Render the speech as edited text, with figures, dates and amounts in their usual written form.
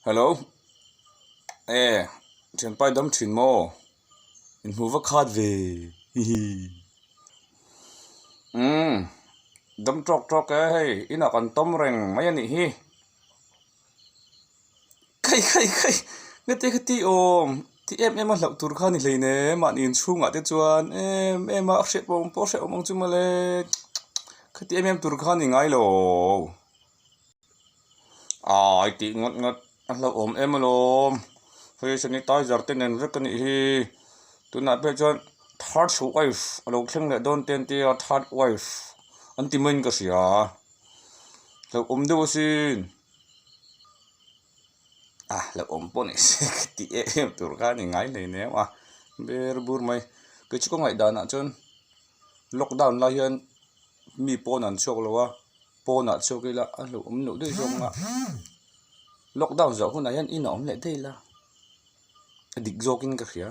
Hello e thianpai dam thin maw inhmuh va khat ve hihi umm dam tawk tawk e hei inah kan tawm reng mai a nih hi khai khai khai ngete khati awm ti em em a hlauh tur kha ni hleinem mahni inchhungah te chuan em em a hriat pawh pawh hrehawm ang chu mawle khati em em tur kha ni ngai lo. Ai tih ngawt ngawt a hlauhawm em alawm hei sanitizer te nen vek a nih hi tunah phei chuan third wave a lo thleng leh dawn te an tia third wave an ti maiin ka hria hlauhawm deuh asin a hlauhawm pawh ni se ka tih em em tur kha a ni ngai hleinem a ber bur mai kei chu ka ngaihdanah chuan lockdown lai hian mi pawn an chhuak lo a. Pawnah chhuak ila a hlauhawm loh daih zawk ang a, lockdown zawh hunah hian in a awm leh daih ila a dik zawkin ka hria.